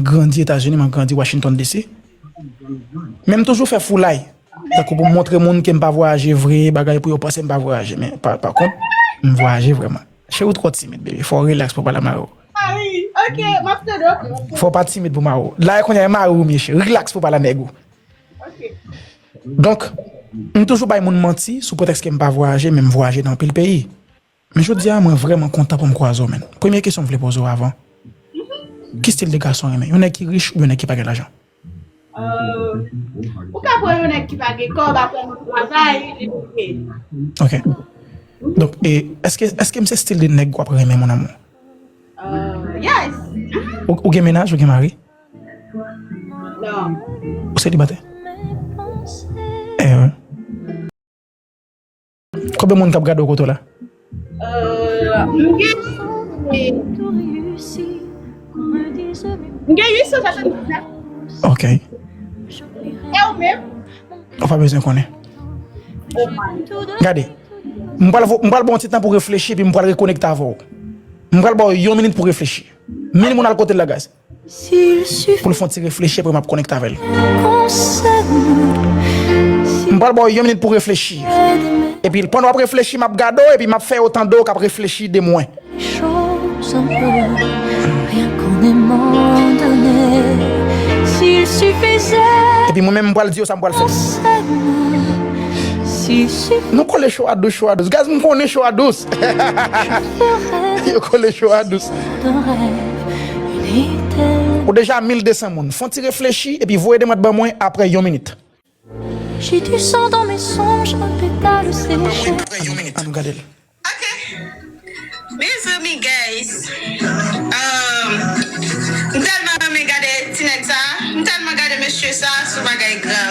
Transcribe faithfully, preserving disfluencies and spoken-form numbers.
Grandi Etazini, mwen grandi Washington D C. Men m toujou fè foulay. Tankou pou m montre moun ke m pa vwayaje vre, bagay pou yo panse m pa vwayaje. Men pa, pa kont, m vwayaje vrèman. Cheri, ou twò timid, baby. Fò w rilaks pou w pale a mari w. Ah wi, ok, m ap tande, ok. Fò w pa timid pou mari w. La, kounye a, e mari w m ye, cheri. Rilaks pou w pale a nèg ou. Ok. Donk, m toujou bay moun manti sou pretèks ke m pa vwayaje, men m vwayaje nan anpil peyi. Men jodi a, mwen vrèman kontan pou m kwaze w, menn. Premye kesyon m vle poze w avan. Ki stil de gason w renmen? Yon nèg ki rich oubyen yon nèg ki pa gen lajan? Euh, ou ka pran yon nèg ki pa gen kòb, apre nou travay, li pou gen. Ok. Donk, e, èske, èske m se stil de nèg w ap renmen, mon amour? Euh, yes. Ou, ou gen mennaj, ou gen mari? Non. Ou selibatè? Eh, wi. Konbyen moun k ap gade w kote w la? Euh, m gen, m gen uit san swasanndiznèf. Ok. E ou menm? Ou pa bezwen konnen. Oh my God. Gade, m pral vo-, m pral ba w yon ti tan pou w reflechi, epi m pral rekonekte avè w. M pral ba w yon minit pou w reflechi. Men moun al kote l la, guys. Pou l fè yon ti reflechi, apre m ap konekte avè l. M pral ba w yon minit pou w reflechi. Epi pandan w ap reflechi, m ap gade w, epi m ap fè yo tande w k ap reflechi de mwen. Epi mwen menm, m pral di yo sa m pral fè. Nou kole cho a dous, cho a dous. Guys, m konnen cho a dous. Yo kole cho a dous. Ou deja mil de san moun. Fè yon ti reflechi epi voye demwèt ban mwen apre yon minit. J'ai du sang dans mes songes, un pétale séché. Apre yon minit. Ann, ann nou gade l. Ok. Mezanmi, guys. Um, m tèlman renmen gade ti nèg sa. M tèlman gade mesye sa, se yon bagay grav.